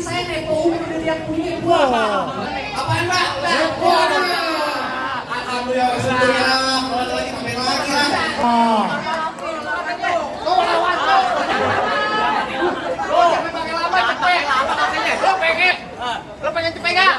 saya naik bau udah lihat punya gua. Apaan Pak? Waduh. Alhamdulillah, kalau lagi main lagi lah. Tuh lawan tuh. Jangan pakai lama cepet. Lo pengen cepet nggak?